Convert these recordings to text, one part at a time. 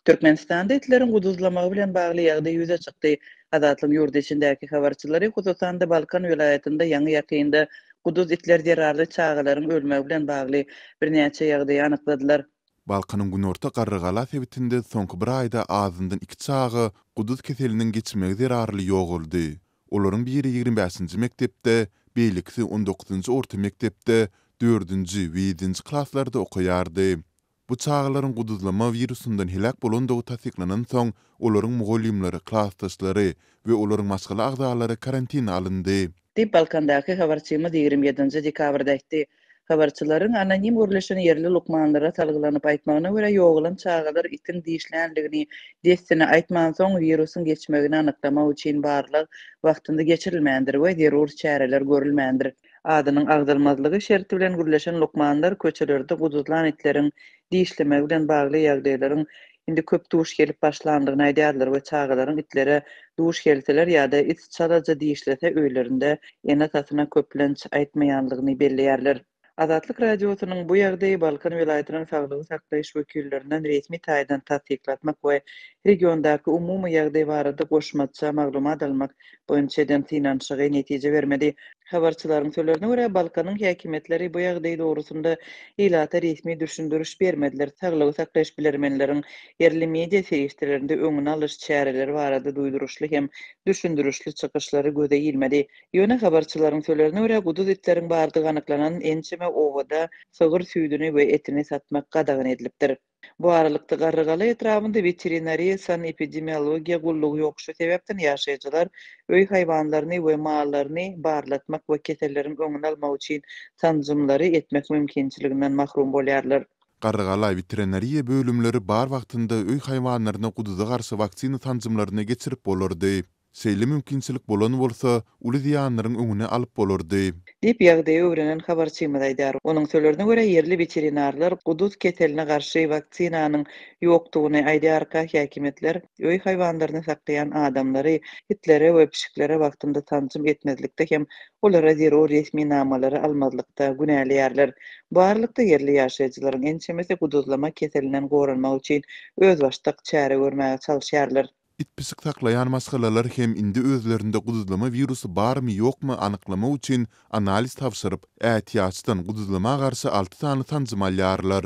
Türkmenistanda itleriň guduzlamagy bilen bagly ýagdaý ýüze çykdy. Azatlygyň ýurt içindäki habarçylary, hususan-da, Balkan welaýatynda ýaňy-ýakynda guduz itler zerarly çagalaryň ölmegi bilen bagly birnäçe ýagdaýy anykladylar. Balkanyň günorta Garrygala sebitinde soňky bir aýda azyndan iki çaga guduz keseliniň geçmegi zerarly ýogaldy. Olaryň biri 25-nji mekdepde, beýlekisi on dokuzynjy orta mekdepde dördünji we ýedinji klaslarda okaýardy. Bu çagalaryň guduzlama wirusyndan heläk bolandygy tassyklanansoň, olaryň mugallymlary, klasdaşlary we olaryň maşgala agzalary karantine alyndy. Diýip, Balkandaky habarçymyz 27 nji dekabrda aýtdy. Habarçylaryň anonim gürleşen ýerli lukmanlara salgylanyp aýtmagyna görä, ýogalan çagalar itiň dişlänligini dessine aýtmansoň, wirusyň geçmegini anyklamak üçin barlag wagtynda geçirilmändir we zerur çäreler görülmändir. Adynyň agzalmazlygy şerti bilen gürleşen lukmanlar köçelerde guduzlan itleriň dişlemegi bilen bagly ýagdaýlaryň indi köp duş gelip başlandygyny aýdýarlar we çagalaryň itlere duş gelseler ýa-da it çalaja dişlese öýlerinde ene-atasyna köplenç aýtmaýanlygyny belleýärler. Azatlyk Radiosynyň bu ýagdaýy Balkan welaýatynyň saglygy saklaýyş wekillerinden resmi taýdan tassyklatmak we regiondaky umumy ýagdaý barada goşmaça maglumat almak boýunça eden synanyşygy netije bermedi. Habarçylaryň sözlerine görä, Balkanyň häkimiýetleri bu ýagdaý dogrusynda ilata resmi düşündiriş bermediler, saglygy saklaýyş bilermenleriň ýerli media serişdelerinde öňüni alyş çäreleri barada duýduryşly hem düşündirişli çykyşlary göze ilmedi. Ýöne habarçylaryň sözlerine görä, guduz itleriň bardygy anyklanan ençeme obada sygyr süýdüni we etini satmak gadagan edilipdir. Bu aralykda, Garrygala etrabynda weterinariýa-sanepidemiologiýa gullugy ýok. Şu sebäpden ýaşaýjylar öý haýwanlaryny we mallaryny barlatmak we keselleriň öňüni almak üçin sanjymlary etmek mümkinçiliginden mahrum bolýarlar. Garrygala weterinariýa bölümleri bar wagtynda öý haýwanlaryna guduza garşy waksina sanjymlaryny geçirip bolardy. Şeýle mümkinçilik bolan bolsa, uly zyýanlaryň öňüni alyp bolardy. Diýip, ýagdaýy öwrenen habarçymyz aýdýar. Onuň sözlerine görä, ýerli weterinarlar guduz keseline garşy waksinanyň ýokdugyny aýdýarka, häkimiýetler öý haýwanlaryny saklaýan adamlary itlere we pişiklere wagtynda sanjym etmezlikde hem olara zerur resminamalary almazlykda günäleýärler. Bu aralykda, ýerli ýaşaýjylaryň ençemesi guduzlama keselinden goranmak üçin özbaşdak çäre görmäge çalyşýarlar. It-pişik saklaýan maşgalalar hem indi özlerinde guduzlama wirusy barmy-ýokmy anyklamak üçin analiz tabşyryp, ätiýaçdan guduzlama garşy alty sany sanjym alýarlar.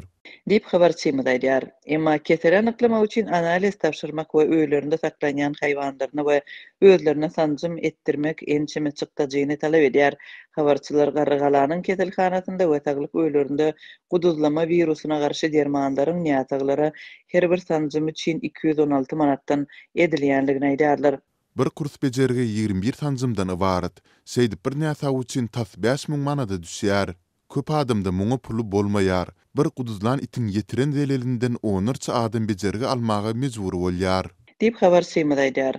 Diýip, habarçymyz aýdýar. Emma keseli anyklamak üçin analiz tabşyrmak we öýlerinde saklanýan haýwanlaryna we özlerine sanjym etdirmek ençeme çykdajyny talap edýär. Habarçylar Garrygalanyň keselhanasynda we saglyk öýlerinde guduzlama wirusyna garşy dermanlaryň näsaglara her bir sanjym üçin 216 manatdan edilýändigini aýdýarlar. Bir kurs bejergi 21 sanjymdan ybarat. Şeýdip bir näsag üçin tas 5000 manada düşýär. Köp adamda muňa puly bolmaýar. Bir guduzlan itiň ýetiren zelelinden onlarça adam bejergi almaga mejbur bolýar. Diýip, habarçymyz aýdýar.